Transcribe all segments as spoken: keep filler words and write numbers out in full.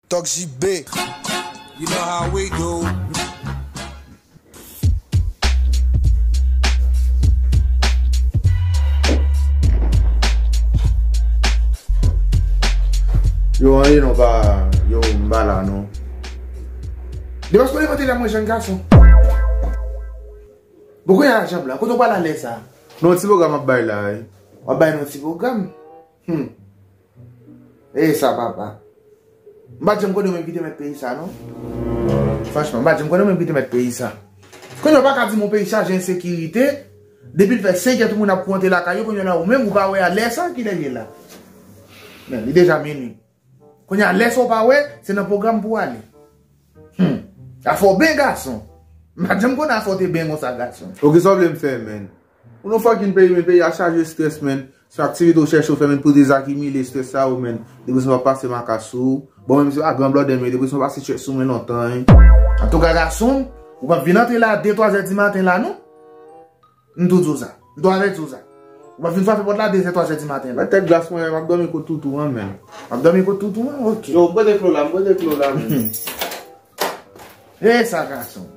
Talk J B. You know how we do. Yo, anyen non pa, yo, m pa la non. Depi w konnen mwen te la mwen jèn gason. Bon, kounye a, Jean Blanc, kote w pral alè sa? Non, ti pwogram ap bay la, wi. W ap bay nou ti pwogram? Hmm. E sa, papa. M pa t janm konnen menm ki te mèt peyi sa, non. Franchman, m pa t janm konnen menm ki te mèt peyi sa. Kounye a, w pa ka di m yon peyi chaje ensekirite. Depi l fè senk è, tout moun ap konte lakay yo. Kounye a la, ou menm, ou pa wè a lè sa ki lè l ye la. Men, li deja minui. Kounye a, lè sa w pa wè, se nan pwogram pou w ale. Hmm. Afè w ben gason. M pa t janm konnen afè w te ben konsa gason. Ok, sa w vle m fè, menn? Ou nan fucking peyi, men peyi a chaje estrès, menn. Se yon aktivite ou chèche ou fè, menn, pou dezakimile estrès sa yo, menn. Depresyon pa pase makak sou ou. Bon, menm si se pa gran blòdè, men depresyon pase tchèk sou mwen lontan, wi. Antouka, gason, ou p ap vin antre la de, twa zè di maten la, non. M tou di w sa. M tou avèti w sa. Ou p ap vin frape pòt la de zè, twa zè di maten la. Mèt tèt glas mwen, m ap dòmi kot toutou an, menn. M ap dòmi kot toutou an? Ok. Yo, m pote klo la, m pote klo la, menn. E sa gason.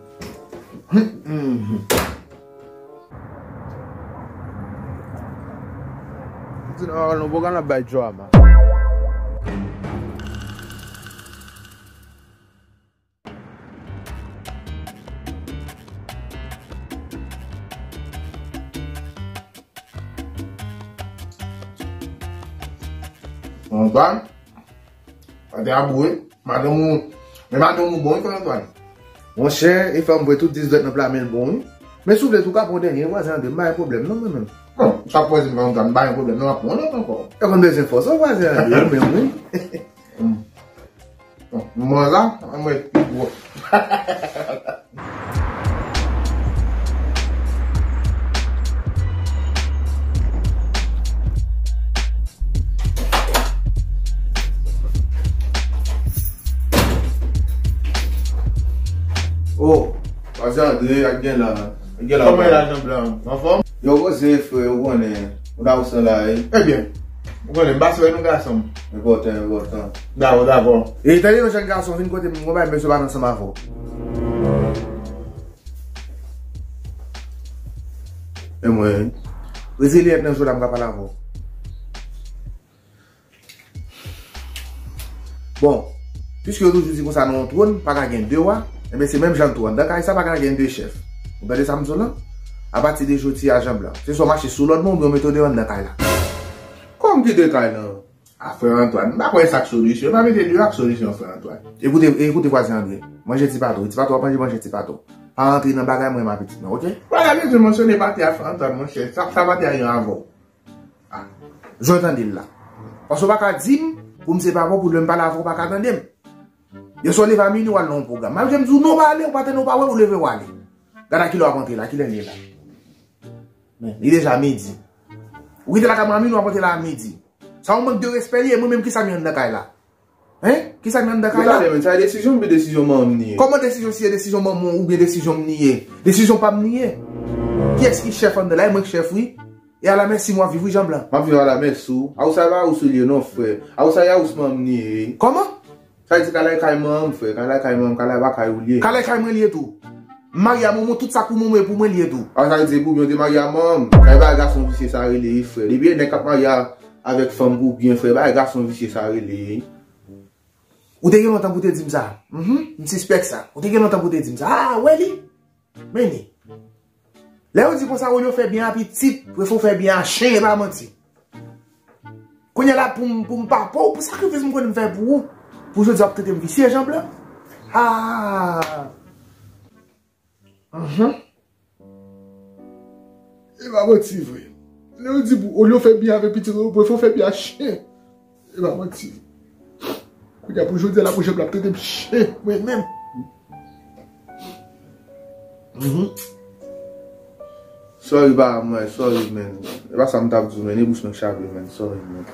Di nan pawòl nou, bogan ap bay drama. Antoine, pa te abou, wi. Madanm ou, men madanm ou bon, wi, Frè Antoine. Monchè, e fanm vre tout dis dwèt nan pla men l bon, wi. Men si w vle tou ka pran dènye, vwazen Andre, m pa gen pwoblèm, non, mwen menm. Bon, sa vwazen Frè Antoine, m pa gen pwoblèm, non, m ap pran lòt ankò. E konn bezwen fòs, o vwazen Andre, ou menm, wi. Hmm. Bon, mwen la, mwen pi gwo. Oh, Pazè Andre, ak gen la, ak gen la. Kòman e la, Jean Blanc? Anfòm? Yo, koze, frè, ou konnen. Ou nan ou san la, wi. Ebyen, ou konnen, m pase wè nou gason m. Enpòtan, enpòtan. Dakò, dakò. E tande yon jèn gason vin kote m, mwen bay mesye pa ansanm avè w. E mwen, rezilyèt nan jou la m ka pale avè w. Bon, piske yo toujou di konsa nan yon twòn, pa ka gen de wa, enben se menm jan l tou anndan kay sa, pa ka gen de chèf. Ou tande sa m di w lan? Apati de jodi a, Jean Blanc, se swa w mache sou lòd mwen oubyen w mete w deyò anndan kay la. Kòman m kite kay lan? A, Frè Antoine, m pa kwè sa k solisyon. M pa mete deyò ak solisyon, Frè Antoine. Ekoute, ekoute vwazen Andre. Manje ti pato. Ti pato ap manje, manje ti pato. Pa rantre nan bagay mwen, ma pitit mwen, oke? Wè, ale di mansyone pati a, Frè Antoine, monchè. Sa, sa pati a gen avè w. Ah, jan w tande l la. Paske w pa ka di m pou m se pa bon pou lè m pale avè w, w pa ka tande m. Yè swa w leve a minui, w al nan yon pwogram. Malgre m di w non, w pa ale, w pa tande, w pa wè, ou leve, w ale. Gade a kilè w ap antre la, kilè l ye la. Men, li deja midi. Ou kite lakay mwen a minui, w ap antre la a midi. Sa yon mank de respè li ye, mwen menm kisa m ye anndan kay la? Hein? Kisa m ye anndan kay la? Talè, men, sa e desizyon m oubyen desizyon manman m li ye? Kòman desizyon, si se desizyon manman w oubyen desizyon m li ye? Desizyon pa m li ye. Kiyès ki chèf anndan la? E mwen k chèf, wi. E alamèsi m w ap viv, wi, Jean Blanc. M ap viv alamèsi w. A ou sa e pa ou sou li ye non, frè. A ou sa e a ou s manman m li ye, wi. Kòman? Sa vle di kay la e kay manman m, frè. Kay la e kay manman m, kay la e pa kay ou li ye. Kay la e kay mwen li ye tou. M marye a manman w, tout sa k pou manman w e pou mwen li ye tou. A sa vle di pou byen w te marye a manman m. Sa e bagay gason visye sa rele, wi, frè. Depi e nèg k ap marye a avèk fanm pou byen, frè, bagay gason visye sa rele. Ou te gen lontan pou te di m sa. Mhm, m sispèk sa. Ou te gen lontan pou te di m sa. Ah, wè li. Men li. Lè yo di konsa, olye w fè byen a pitit, prefere w fè byen a chen, e pa manti. Kounye a la pou m, pou m papa w, pou sakrifis m konnen m fè pou ou, pou jodi a w ap trete m visye, Jean Blanc. Ah. Mhm. E pa manti vre. Lè yo di pou, olye w fè byen avèk pitit ou, prefere w fè byen a chen. E pa manti. Kounye a pou jodi a la, pou jan l ap trete m chen, mwen menm. Mhm. Sorry, ba mwen, sorry, man. E pa sa m t ap di w, man. E bouch mwen k chape, man. Sorry, man.